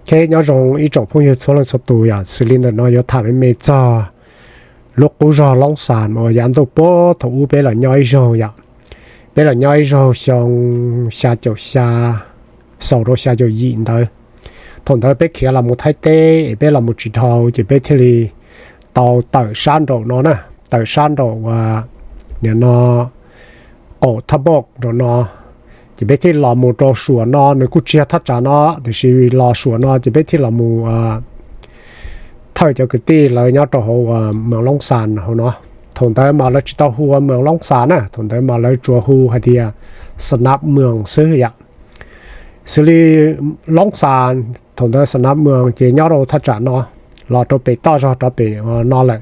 Ok, nyob zoo ib tsoom phooj ywg txhua leej txhua tus yom, xws li ntawm no yuav tham me me txog lub qub zog Loob Xas uas yav ntuj puag thaum ub peb los nyob ib zaug yom. Peb los nyob ib zaug xyoo xya caum xya xaus rau xya caum yim ntawd. Thaum ntawd peb khiav los mus Thaib teb es peb los mus tsis dhau ces peb thiaj li tau tawm sab nraum no na, tawm sab nraum nim no qaum thaj npauj nraum no. Ces peb thiaj los mus rau suam no, nws kuj tsis yog thaj tsam no, tiam sis los suam no ces peb thiaj los mus thawj cov kwv tij lawv nyob rau hauv Moos Loob Xas hauv no. Thaum ntawd mas lawv tsis tau hu ua Moos Loob Xas na, thaum ntawd mas lawv tsuas hu hais tias Xas Nab Moos xwb yom. Xws li Loob Xas, thaum ntawd Xas Nab Moos ces nyob rau thaj tsam no, los rau pem toj zog rov pem no lawm.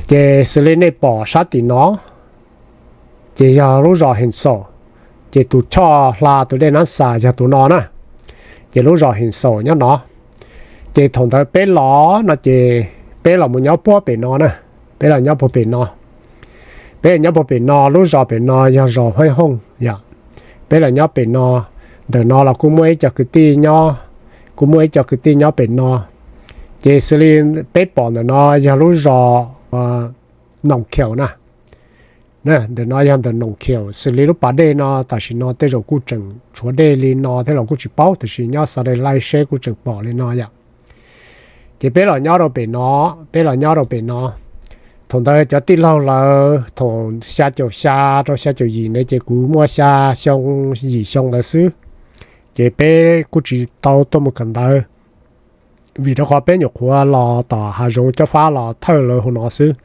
Ces xws li nej pom sab tim no ces yog lub zos Hees Xaum, ces tus choj hla tus dej Nab Xas yog tus no na, ces lub zos Hees Xaum nyob no. Ces thaum ntawd peb los no ces peb los mus nyob puag pem no na, peb los nyob puag pem no. Peb los nyob puag pem no, lub zos pem no yog zos Huaib Hooj yom. Peb los nyob pem no, ntawm no los kuj muaj ib co kwv tij nyob, kuj muaj ib co kwv tij nyob pem no. Ces xws li peb pom ntawm no yog lub zos Noom Khiaum na. Ntawm no yog ntawm Noom Khiaum, xws li lub pas dej no tam sim no tej zaum kuj tseem tshuav dej li no thiab los kuj tsis paub, tiam sis nyob xa dej laij seb kuj tseem pom li no yom. Ces peb los nyob rau pem no, peb los nyob rau pem no. Thaum ntawd cov tij laug lawv thaum xya caum xya rau xya caum yim ntawd ces kuv muaj xya xyoo yim xyoo ntawd xwb. Ces peb kuj tsis tau tuaj mus kawm ntawv, vim rau qhov peb nyuam qhuav los tom hav zoov cob fab los thawj lawv hauv no xwb.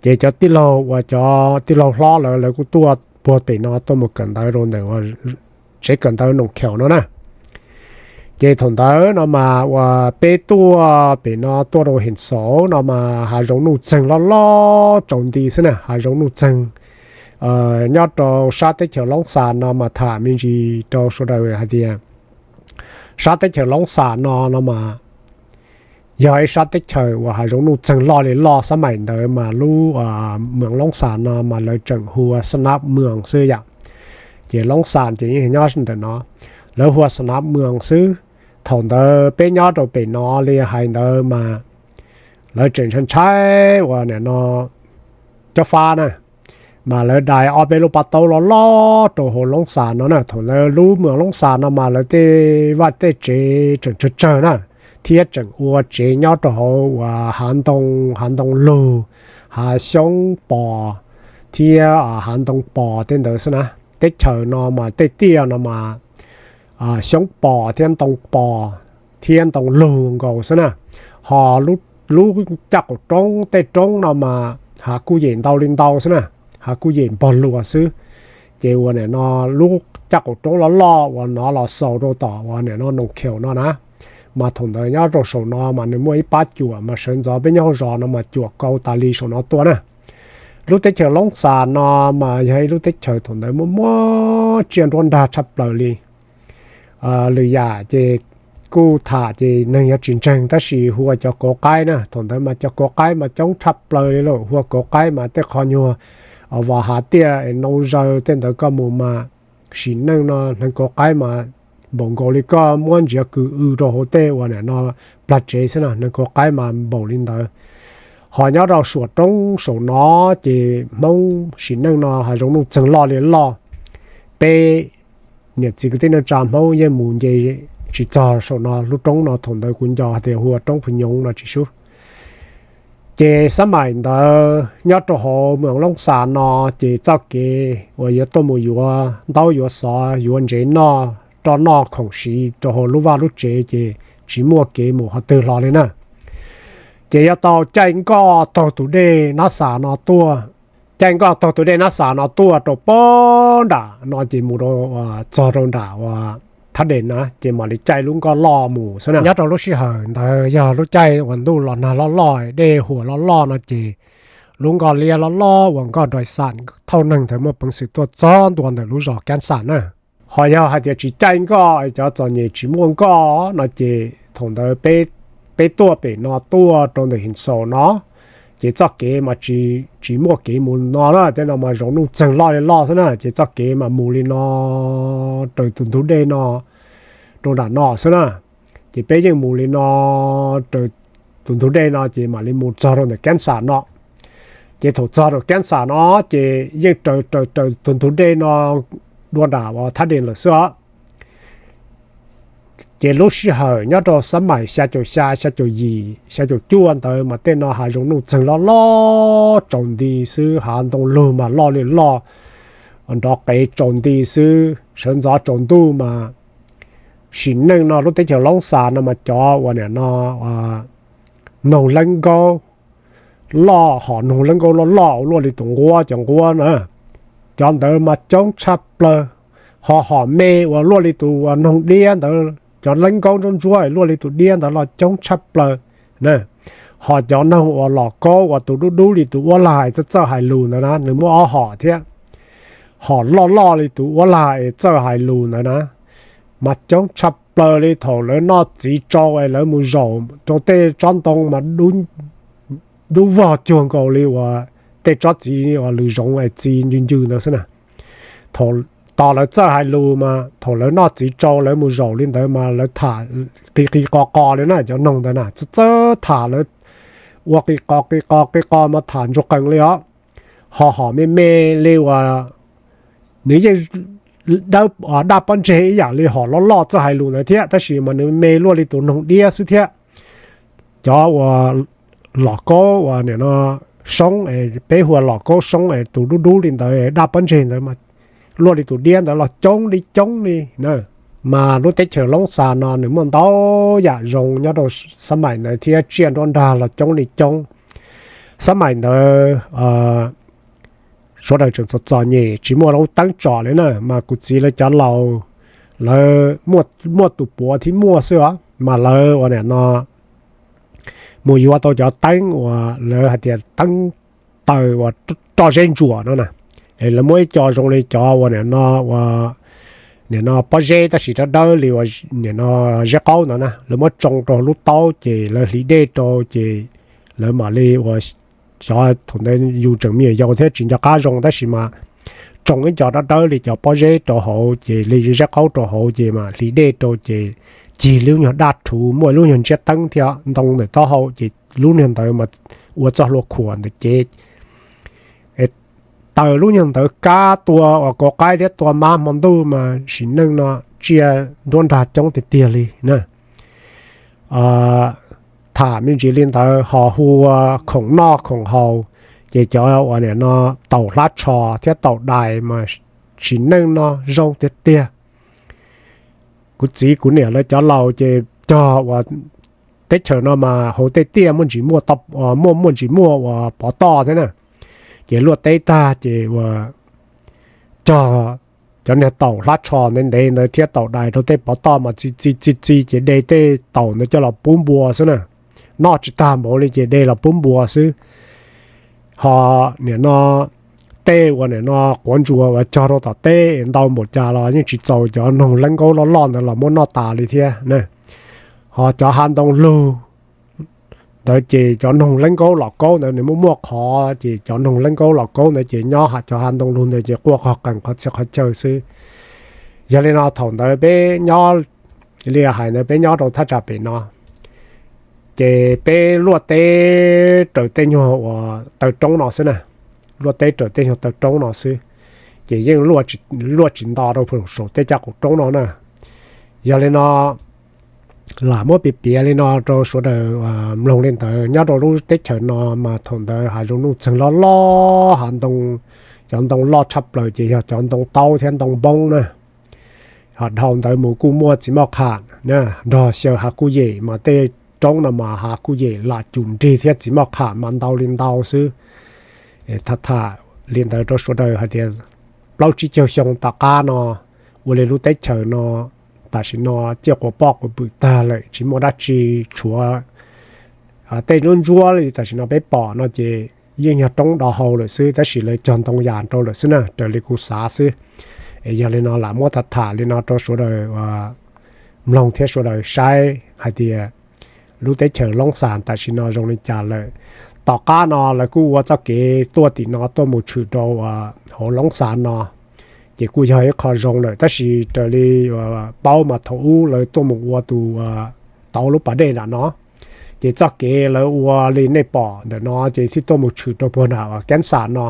Ces cov tij laug uas cov tij laug hlob lawv, lawv kuj tuaj puag pem no tuaj mus kawm ntawv rau ntawm tsev kawm ntawv Noom Khiaum no na. Ces thaum ntawd no mas uas peb tuaj pem no tuaj rau Hees Xaum no mas hav zoov nuj txeeg loj loj tsaus nti xwb na, hav zoov nuj txeeg nyob rau sab teb chaws Loob Xas no mas tham me ntsis rau sawv daws hais tias sab teb chaws Loob Xas no no mas yog ib sab teb chaws uas hav zoov nuj txeeg loj li loj, xab maim ntawd mas lub Moos Loob Xas no mas lawv tseem hu ua Xas Nab Moos xwb yom. Ces Loob Xas ces yeej nyob ntawm no, lawv hu ua Xas Nab Moos xwb. Thaum ntawd peb nyob rau pem no li hais ntawd mas lawv tseem ntshai ntshai uas nim no cob fab na, mas lawv dai ob peb lub pab taub loj loj rau hauv Loob Xas no na. Thaum ntawd lub Moos Loob Xas no mas lawv tej vaj tej tsev tseem tsawg tsawg na, thiab tseem ua tsev nyob rau hauv uas hav ntoo, hav ntoo lug, hav xyoob pos thiab hav ntoo pos tej ntawd xwb na. Teb chaws no mas tej tiaj no mas xyoob pos thiab ntoo pos thiab ntoo lug nkaus xwb na. Ho lub caj qaum roob tej roob no mas hav kuj yem ntau li ntau xwb na, hav kuj yem npog luas xwb. Ces uas nim no lub caj qaum roob loj loj uas no los xaus rau tom uas nim no Noom Khiaum no na, mas thaum ntawd nyob rau saum no mas nws muaj ib pab cuam mas sawv ntxov peb nyob hauv zos no mas cuam kau tas li saum no tuaj na. Lub teb chaws Loob Xas no mas yog ib lub teb chaws thaum ntawd muaj muaj tsiaj nruab nrag tshaj plaws li. Lwm yam ces kuj tham ces neeg yuav tsis ntseeg tab sis hu ua cov kauv qaib na, thaum ntawd mas cov kauv qaib mas coob tshaj plaws li lawm, hu ua kauv qaib mas tej qhov nyuag vam hav tiaj noo zaws tej ntawd koj mus mas sim neej no hneev kauv qaib mas npaum nkaus li koj muab ntsiav kws w rau hauv tej uas nim no plag tsev xwb na, hneev kauv qaib mas npaum li ntawd. Ho nyob rau suam roob saum no ces Hmoob sim neej no hav zoov nuj txeeg loj li loj. Peb niam txiv kwv tij neej tsa Hmoob yeej mus nce tsis txog saum no, lub roob no thaum ntawd kuv nco hais tias hu ua roob Phu Nyoov no tsis sub. Ces xab maim ntawd nyob rau hauv Moos Loob Xas no ces txoj kev uas yuav tuaj mus yuav ntaub yuav xov yuav ntsev noj roj noj khoom siv rau hauv lub vaj lub tsev ces tsis muaj kev mus qhov twg hlo li na. Ces yuav tau caij nkoj taug tus dej Nab Xas no tuaj, caij nkoj taug tus dej Nab Xas no tuaj rau pem nram no ces mus rau txog rau nram uas Thab Dej na ces mam li caij lub nkoj loj mus xwb na. Nyob rau lub sij hawm ntawd yog lub caij uas ntuj los nag loj loj, dej huam loj loj no ces lub nkoj liab loj loj uas nkoj dais xam thauj neeg ntawd muaj peev xwm tuaj txog ntua ntawm lub zos Kab Xam na. Ho yog hais tias tsis caij nkoj, cov txom nyem tsis muaj nkoj no ces thaum ntawd peb tuaj pem no tuaj rau ntawm Hees Xaum no ces txoj kev mas tsis muaj kev mus no na, tej no mas zoov nuj txeeg loj li loj xwb na, ces txoj kev mas mus li no raws tus ntug dej no rau nram no xwb na. Ces peb yeej mus li no raws tus ntug dej no ces mam li mus txog rau ntawm Kansas no. Ces thaum txog rau Kansas no ces yeej raws raws raws tus ntug dej no dua nram uas Thab Des lawm xwb os. Ces lub sij hawm nyob rau xab maim xya caum xya, xya caum yim, xya caum cuaj ntawd mas tej no hav zoov nuj txeeg loj loj tsaus nti xwb, hav ntoo lug mas loj li loj, nrov qev tsaus nti xwb, sawv ntxov tsaus ntuj mas sim neej no lub teb chaws Loob Xas no mas cov uas nim no noog leeb nkaub loj, hom noog leeb nkaub loj loj luaj li tus nquab, cov nquab na, cov ntawd mas coob tshaj plaws. Ho hom me uas luaj li tus uas noog diab ntawd, cov leeb nkaub ntsuab ntsuab luaj li tus diab ntawd los coob tshaj plaws na. Ho cov noog uas lom kaub uas tus dub dub li tus uab lag es txawj txawj hais lus ntawd na, nws muaj ob hom thiab. Hom loj loj li tus uab lag es txawj hais lus ntawd na, mas coob tshaj plaws li thaum lawv noj txiv tsau es lawv mus zaum rau tej tsob ntoo mas dub vog cuag nkaus li uas tej tsob txiv uas lws zoov es txi ncw ncw ntawd xwb na. Thaum tos lawv txawj hais lus mas thaum lawv noj txiv tsau lawv mus zaum li ntawd mas lawv tham qis qis qos qos li na, cov noog ntawd na txawj txawj tham, lawv ua qis qos qis qos qis qos mas tham ntsuag qees li os. Ho hom me me li uas nws yeej daj pob ntseg ib yam li hom loj loj txawj hais lus ntawd thiab, tab sis mas nws me luaj li tus noog diab xwb thiab. Cov uas lom kaub uas nim no soob, peb hu ua lom kaub soob es tus dub dub li ntawd daj pob ntseg ntawd mas luaj li tus diab ntawd los coob li coob li na. Mas lub teb chaws Loob Xas no nws muaj ntau yam zoo nyob rau xab maim ntawd thiab, tsiaj nruab nrag los coob li coob. Xab maim ntawd sawv daws tseem txom txom nyem tsis muaj lub teeb tsom li na, mas kuv txiv lawv cov laus lawv muaj tus puav thiab muaj xwb os, mas lawv ua nim no mus yuav tau cov teeb uas lawv hais tias teeb taws uas roj zeb ntsuam no na. Lawv muab ib co zoo li cov uas nim no ua nim no pob zeb tab sis dawb dawb li ua nim no zeb qaub ntawd na, lawv muab tsoo rau lub taub ces lawv hliv dej rau ces lawv mam li ua xyov thaum ntawd yus tseem me nyuam yaus thiab tsis nco qab zoo tab sis mas tsoo ib co dawb dawb li cov pob zeb rau hauv ces li zeb qaub rau hauv ces mam hliv dej rau ces cig lub nyuag daj rhuv muaj lub nyuag ntsiab teeb thiab ntoo ntawm taub hau ces lub nyuag ntawd mas ua txoj hlua khuam ntawm cev taws lub nyuag ntawd kab tua uas kauv qaib thiab tua mab hmo ntuj mas sim neej no tsiaj nruab nrag coob tiag tiag li na. Tham me ntsis li ntawd ho hu ua khoom noj khoom haus, ces cov uas nim no taum hlab tsho thiab taum dais mas sim neej no zoo tiag tiag. Kuv txiv kuv niam lawv cov laus ces cog uas teb chaws no mas hauv tej tiaj muaj ntsis muaj, muaj muaj ntsis muaj uas pov toj thiab na, ces luaj teb tag ces ua cog cov niag taum hlab tsho ntev ntev ntawd thiab taum dais rau tej pov toj mas txi txi txi txi ces de tej taum ntawd coj los pub npua xwb na. Noj tsis tag npaum li ces de los pub npua xwb. Ho nim no tej uas nim no quav ntsuas uas cog rau tom teb ntau npaum cas los yeej tsis txaus cov noog leeb nkaub loj loj ntawd los muab noj tas li thiab na. Ho cov hav ntoo lug ntawd ces cov noog leeb nkaub lom kaub ntawd nws muaj muaj qhov ces cov noog leeb nkaub lom kaub ntawd ces nyob cov hav ntoo lug ntawd ces quaj qog qees qhov txhia qhov chaw xwb. Yog li no thaum ntawd peb nyob, li hais ntawd peb nyob rau thaj tsam pem no ces peb luaj teb raws tej nyuag uas taw roob no xwb na, luaj teb raws tej nyuag taw roob no xwb, ces yeej luaj tsis nto rau saum tej caj qaum roob no na. Yog li no lam muab piav piav li no rau sawv daws mloog li ntawd. Nyob rau lub teb chaws no mas thaum ntawd hav zoov nuj txeeg loj loj, hav ntoo, cov ntoo loj tshaj plaws ces yog cov ntoo taub thiab ntoo npoob na. Ho dhau ntawd mus kuj muaj txiv moj qham nrog xyaw hav kuj yem, mas tej roob no mas hav kuj yem lam cum nrig thiab txiv moj qham mas ntau li ntau xwb. Tham tham li ntawd rau sawv daws hais tias plaub tsib caug xyoo tom qab no ua li lub teb chaws no tam sim no ciaj quas poj quas pwm tag lawm tsis muaj dab tsi, tshuav tej ntsuab ntsuab li tam sim no peb pom no ces yeej yog roob do hau lawm xwb tab sis lawv cog ntoo yas rau lawm xwb na, raws li kuv xav xwb. Yog li no lam muab tham tham li no rau sawv daws mloog thiab sawv daws saib hais tias lub teb chaws Loob Xas tam sim no zoo li cas lawm. Tom qab no lawv kuj ua txoj kev tuaj tim no tuaj mus tshwm rau hauv Loob Xas no, ces kuj yog ib qho zoo lawm tab sis raws li paub mas thaum ub lawv tuaj mus ua tus tau lub pas dej nram no. Ces txoj kev lawv ua li nej pom ntawm no ces thiaj tuaj mus tshwm rau puag nram Kansas no.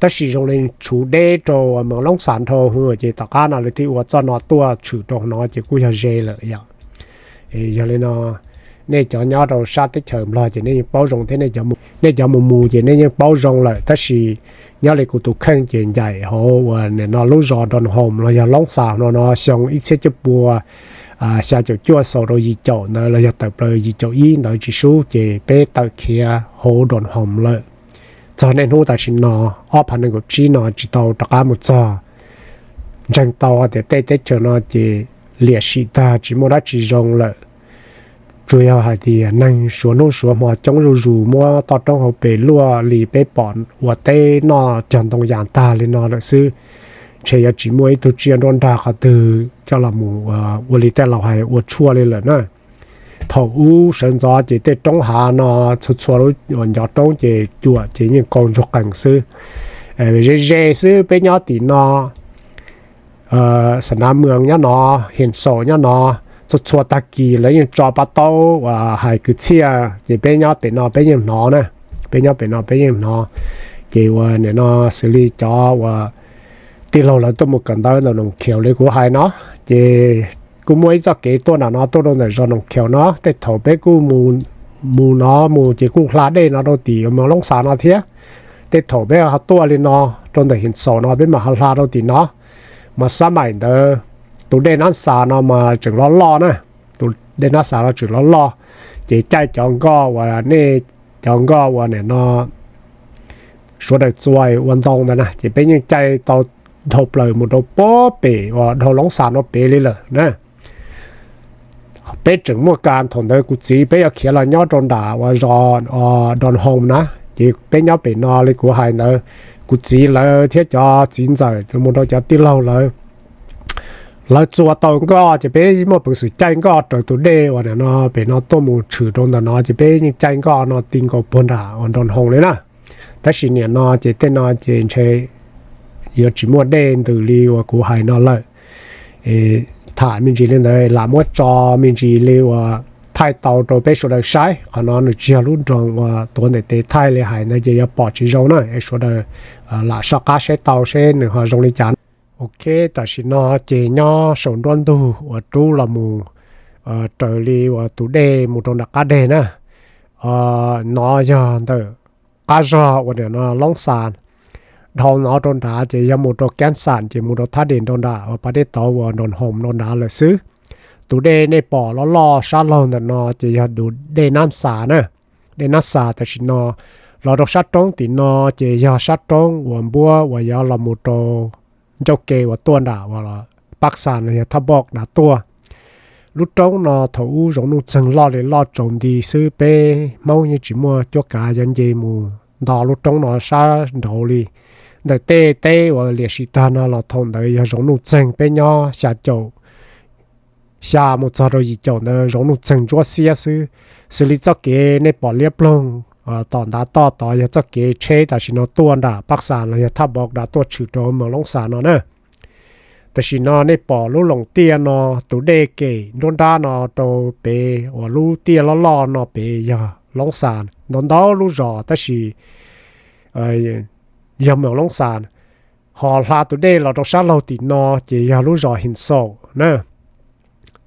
Tab sis zoo li tshuv deb rau Moos Loob Xas dhau hwv, ces tom qab no lawv thiaj ua txoj no tuaj tshwm rau no ces kuj yog ze lawm yom. Yog li no, nej cov nyob rau sab teb chaws Nplog ces nej yeej paub zoo thiab, nej cov mus mus ces nej yeej paub zoo lawm. Tab sis nyob li kuv tus kheej ces ncaim hauv uas nim no lub zos Don Hom los yog Loob Xas no no xyoo ib txhiab cuaj pua xya caum cuaj xaus rau yim caum ntawd los yog tawm plaws yim caum ib ntawd tsis sub ces peb tawm khiav hauv Don Hom lawm. Txog niaj hnub tam sim no ob phav nees nkaum tsib no tsis tau rov qab mus txog. Ntseeg tau tias tej teb chaws no ces liam sim tag tsis muaj dab tsi zoo lawm. Tsuas yog hais tias neeg suav hnub suav hmo coob zuj zus, muab toj roob hauv pes luaj li peb pom ua teb noj cog ntoo yas tag li no lawm xwb. Ntshe yuav tsis muaj ib tug tsiaj nruab nrag qhov twg coj los mus ua li tej laus hais ua tshuaj li lawm na. Thaum ub sawv ntxov ces tej roob hav no txhua txhua lub ncov roob ces cuam ces yeej kaus ntsuag qees xwb. Ze ze xwb peb nyob tim no, Xas Nas Mws nyob no, Him Xaus nyob no, txhua txhua tag kis lawv yeej tso pab taub uas hais kwv txhiaj ces peb nyob pem no peb yeej hnov na. Peb nyob pem no peb yeej hnov. Ces uas nim no xws li cov uas tij laug lawv tuaj mus kawm ntawv ntawm Noom Khiaus li kuv hais no, ces kuj muaj ib txoj kev tuaj nram no tuaj rau ntawm zos Noom Khiaus no. Tej thaum peb kuj mus no mus ces kuj hla dej no rau tim Moos Loob Xas no thiab. Tej thaum peb ho tuaj li no rau ntawm Him Xaus no peb mam ho hla rau tim no. Mas xab maim ntawd tus dej Nab Xas no mas tseem loj loj na. Tus dej Nab Xas no tseem loj loj, ces caij cov nkoj uas nej, cov nkoj uas nim no sawv daws txua ua ntoo ntawd na, ces peb yeej caij tau dhau plaws mus rau puag pem uas dhau Loob Xas no pem li lawm na. Peb tseem muaj kas thaum ntawd kuv txiv peb yuav khiav los nyob rau nram uas zos Don Hom na, ces peb nyob pem no li kuv hais ntawd, kuv txiv lawv thiab cov txiv ntxawm mus rau cov tij laug lawv, lawv txua tau nkoj ces peb muaj peev xwm caij nkoj raws tus dej uas nim no pem no tuaj mus tshwm rau ntawm no ces peb yeej caij nkoj no ti nkaus puag nram uas Don Hom li na. Tab sis nim no ces tej no ces ntshe yuav tsis muaj dej ntws li uas kuv hais no lawm. Tham me ntsis li ntawd lam muab tso me ntsis li uas thaij tau rau peb sawv daws saib. Qhov no nws tsis yog lub nroog uas tuav ntawm tes thaij li hais ntawd ces yuav pom tsis zoo na, es sawv daws lam soj qab saib tau seb nws ho zoo li cas. Ok, tam sim no ces nyob saum nruab ntug uas rub los mus raws li uas tus dej mus rau nram qab deg na. No yog ntawm qab zog uas nim no Loob Xas, dhau no rau nrad ces yog mus rau Kansas ces mus rau thaj des nrau nram uas pas dej tauv uas Don Hom nrau nrad lawm xwb. Tus dej nej pom loj loj sab laug ntawm no ces yog tus dej Nab Xas na. Dej Nab Xas tam sim no los rau sab roob tim no ces yog sab roob uas npuab uas yuav los mus rau ncauj ke uas tuaj nram uas Paj Xas los yog Thaj Npauj dav tuaj. Lub roob no thaum ub zoov nuj txeeg loj li loj tsaus nti xwb, peb Hmoob yeej tsis muaj cuab kav yuav nce mus nto lub roob no sab nraud li. Ntawm tej teb uas liam sim tag no los thaum ntawd yog zoov nuj txeeg, peb nyob xya caum xya mus txog rau yim caum ntawd zoov nuj txeeg ntsuab xiab xwb. Xws li txoj kev nej pom liab ploog tom ntav toj tod yog txoj kev tsheb tam sim no tuaj nram Paj Xas los yog Thaj Npauj dav tuaj tshwm rau Moos Loob Xas no na. Tam sim no nej pom lub loos tiaj no, tus dej kem nruab nrab no rau pem uas lub tiaj loj loj no pem yog Loob Xas ntau ntau lub zos, tab sis yog Moos Loob Xas. Ho hla tus dej los rau sab laug tim no ces yog lub zos Him Xaum na.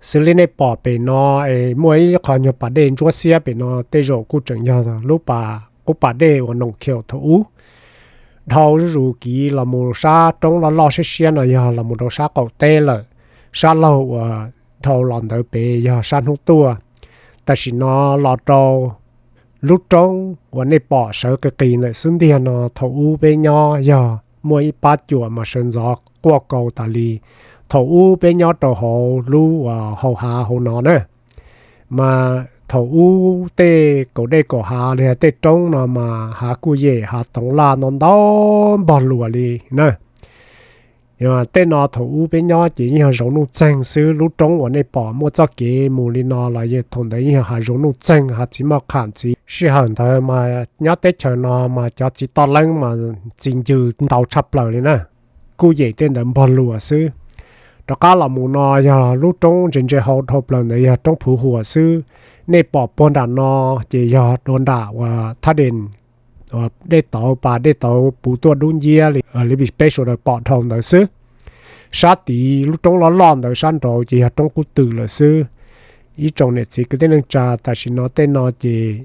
Xws li nej pom pem no es muaj ib qho nyuag pas dej ntsuab xiab pem no, tej zaum kuj tseem yog lub pas, qub pas dej uas Noom Khiaus thaum ub. Dhau zuj zus kiv los mus sab roob loj loj siab siab no yog los mus rau sab qaum teb lawm. Sab laug uas dhau los ntawd pem yog sab hnub tuaj. Tam sim no los rau lub roob uas nej pom sawv qis qis ntawm xub ntiag no, thaum ub peb nyob yog muaj ib pab cuam mas sawv ntxov quaj kaus tas li. Thaum ub peb nyob rau hauv lub uas hau hav hauv no na, mas thaum ub tej kaum dej kaum hav li tej roob no mas hav kuj yem hav toov laj no ntau npog luas li na. Tej no thaum ub peb nyob ces yeej yog zoov nuj txeeg xwb. Lub roob uas nej pom muaj txoj kev mus li no los yog thaum ntawd yeej yog hav zoov nuj txeeg, hav txiv moj qham txiv. Sij hawm ntawd mas nyob teb chaws no mas cov txiv toj leeb mas txi ncw ntau tshaj plaws li na, kuj yem tej ntawd npog luas xwb. Rov qab los mus no yog lub roob ntse ntse hau dhau plaws ntawd yog roob Phuv Huam xwb. Nej pom puag nram no ces yog dua nram uas thaj dej, uas dej tauv, pas dej tauv puv tuaj dub nciab li, li peb sawv daws pom dhau ntawd xwb. Sab tid lub roob loj loj ntawd sab nraud ces yog roob Kub Twm lawm xwb. Ib tsoom niam txiv kwv tij neej tsa, tam sim no tej no ces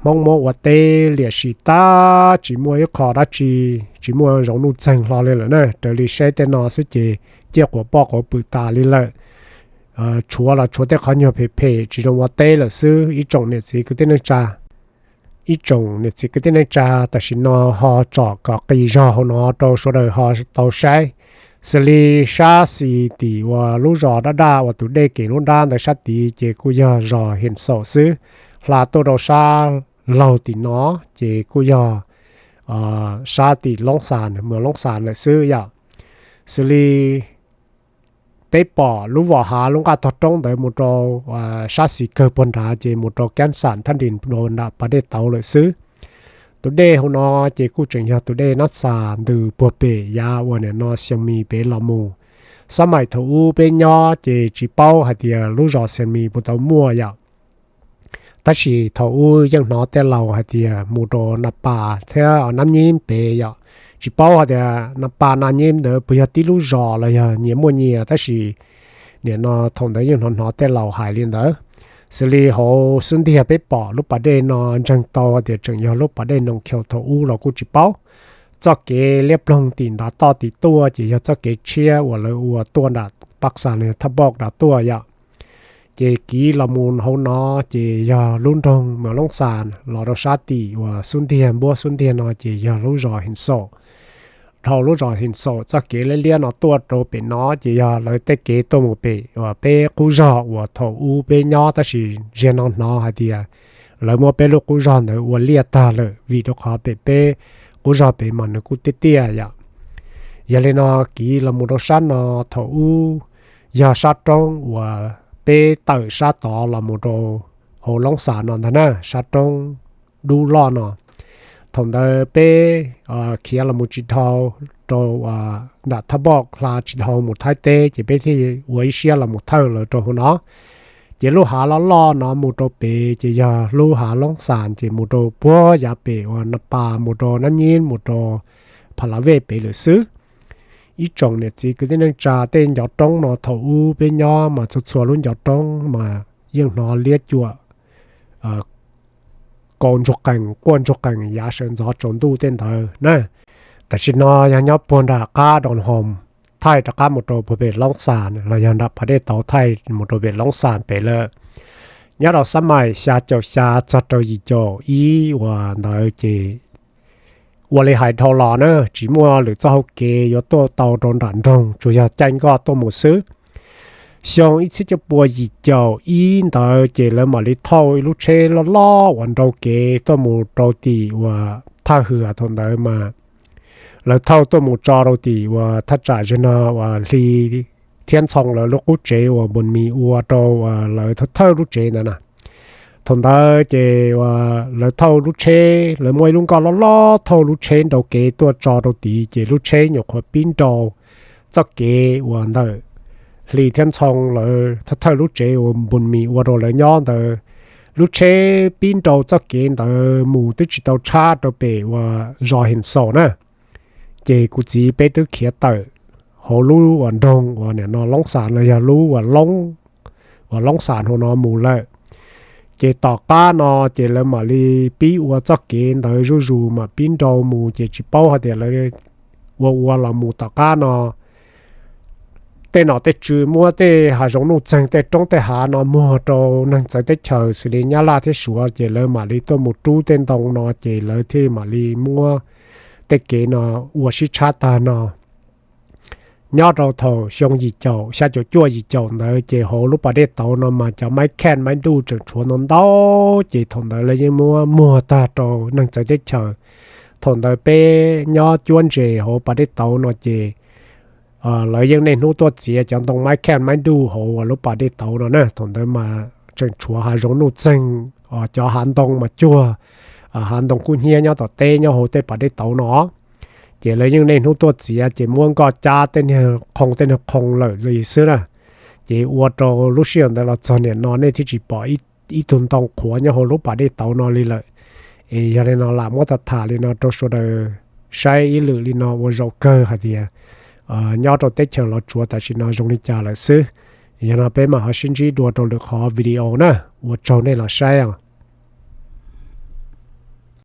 Hmoob muab ua teb liam sim tag, tsis muaj ib qho dab tsi, tsis muaj zoov nuj txeeg hlo li lawm na. Raws li saib tej no xwb ces ciaj quav poj quav pwm tas li lawm. Tshuav los tshuav tej qhov nyuag phem phem tsis zoo ua teb lawm xwb ib tsoom niam txiv kwv tij neej tsa. Ib tsoom niam txiv kwv tij neej tsa, tam sim no ho tsom kom qis zog hauv no rau sawv daws ho tau saib. Xws li sab xis tim uas lub zos dab daj uas tus dej kev lub nrab ntawd sab tid ces kuj yog zos Hiam Xaum xwb. Hla tuaj rau sab laug tim no ces kuj yog sab tim Loob Xas, mas Loob Xas lawm xwb yom. Xws li peb pom lub vos hav lub nqaj tog roob ntawd mus rau sab xis kawg puag nrad ces mus rau Kab Xam thaj ris rau nram pas dej tauv lawm xwb. Tus dej hauv no ces kuj tseem yog tus dej Nab Xas ntws puag pem yav uas nim no Xias Mis pem los mus. Xab maim thaum ub peb nyob ces tsis paub hais tias lub zos Xias Mis puas tau muaj yom. Tab sis thaum ub yeej hnov tej laus hais tias mus rau Nab Pas thiab Nab Nyib pem yom. Tsis paub hais tias Nab Pas Nab Nyib ntawd puas yog tib lub zos los yog nyias muaj nyias, tab sis nim no thaum ntawd yeej hnov hnov tej laus hais li ntawd. Xws li hauv xub ntiag peb pom lub pas dej no ntseeg tau tias tseem yog lub pas dej Noo Khiaus thaum ub los kuj tsis paub. Txoj kev liab ploog tim ntav toj tim tuaj ces yog txoj kev tshiab uas lawv ua tuaj nram Pab Xas los yog Thaj Npauj nram tuaj yom. Ces kiv los mus hauv no ces yog lub nroog Mas Loob Xas los rau sab tim uas xub ntiag npuab xub ntiag no ces yog lub zos Hiam Xaum. Dhau lub zos Hiam Xaum txoj kev liab liab no tuaj rau pem no ces yog lawv tej kev tuaj mus pem uas peb qub zog uas thaum ub peb nyob, tab sis ziag no hnov hais tias lawv muab peb lub qub zog ntawd ua liaj tag lawm vim rau qhov pem peb qub zog pem mas nws kuj tiaj tiaj yom. Yog li no kiv los mus rau sab no, thaum ub yog sab roob uas peb tawm sab tod los mus rau hauv Loob Xas no ntag na, sab roob dub loj no. Thaum ntawd peb khiav los mus tsis dhau rau nram Thaj Npauj, hla tsis dhau mus Thaib teb ces peb thiaj ua ib siab los mus thawj lawv rau hauv no. Ces lub hav loj loj no mus rau pem ces yog lub hav Loob Xas, ces mus rau puag yav pem uas Nab Pas mus rau Nab Nyib mus rau Phas Las Vej pem lawm xwb. Ib tsoom niam txiv kwv tij neej tsa, tej ncov roob no thaum ub peb nyob mas txhua txhua lub ncov roob mas yeej hnov liab cuam, kaus ntsuag qees quaj ntsuag qees yav sawv ntxov tsaus ntuj tej ntawd na. Tam sim no yog nyob puag nram qab Doo Hoos thaij rov qab mus rau puag pem Loob Xas los yog nram pas dej tauv thaij mus rau pem Loob Xas pem lawm. Nyob rau xab mais xya caum xya txog rau yim caum ib uas ntawd ces ua li hais dhau los na, tsis muaj lwm txoj hau kev yuav tuaj tau rau nram nroog, tsuas yog caij nkoj tuaj mus xwb. Xyoo ib txhiab cuaj pua yim caum ib ntawd ces lawv mam li thauj ib lub tsheb loj loj uas nrau kev tuaj mus rau tim uas Thaj Hwm, thaum ntawd mas lawv thauj tuaj mus tso rau tim uas thaj tsam zog no uas Hli thiab Ntxhoo lawv lub qub tsev uas Npus Mis ua rau lawv thawj lub tsev ntawd na. Thaum ntawd ces lawv thauj lub tsheb, lawv muaj ib lub nkoj loj loj thauj lub tsheb nrau kev tuaj tso rau tid, ces lub tsheb nyuam qhuav pib nrau txoj kev uas ntawm Hli thiab Ntxhoo lawv thawj lub tsev uas Npus Mis ua rau lawv nyob ntawd. Lub tsheb pib nrau txoj kev ntawd mus twb tsis tau tshab rau pem uas zos Hees Xaus na, ces kuv txiv peb twb khiav tawm hauv lub uas nroog uas nim no Loob Xas no yog lub uas Loob, uas Loob Xas hauv no mus lawm. Ces tom qab no ces lawv mam li pib ua txoj kev ntawd zuj zus mam pib nrau mus, ces tsis paub hais tias lawv ua ua los mus tom qab no tej nom tej tswv muab tej hav zoov nuj txeeg tej roob tej hav no muag rau neeg txawv teb chaws xws li Nyab Laj thiab Suav, ces lawv mam li tuaj mus rub tej ntoo no, ces lawv thiaj mam li muab tej kev no ua sib tshab tag no. Nyob rau thaum xyoo yim caum, xya caum cuaj yim caum ntawd ces hauv lub pas dej tauv no mas cov maib khej maib nruj tseem tshuav ntau ntau, ces thaum ntawd lawv yeej muab muag tag rau neeg txawv teb chaws. Thaum ntawd peb nyob cuab ntses hauv pas dej tauv no ces lawv yeej niaj hnub tuaj txiav cov ntoo maib khej maib nruj hauv lub pas dej tauv no na. Thaum ntawd mas tseem tshuav hav zoov nuj txeeg, cov hav ntoo mas cuag hav ntoo kub hnyiab nyob tom teb nyob hauv tej pas dej tauv no. Ces lawv yeej niaj hnub tuaj txiav ces muab nkoj cab tej niag qhoo tej niag qhoo lawm li xwb na. Ces ua rau lub sij hawm ntawd los txog niaj hnub no nej thiaj tsis pom ib tug ntoo qhuav nyob hauv lub pas dej tauv no li lawm. Es yog li no lam muab tham tham li no rau sawv daws saib ib lwm li no ua zaum kawg hais tias nyob rau teb chaws Los Tsuas tam sim no zoo li cas lawm xwb. Yog no peb mam ho sib ntsib dua rau lwm qhov video na. Ua tsaug nej los saib os.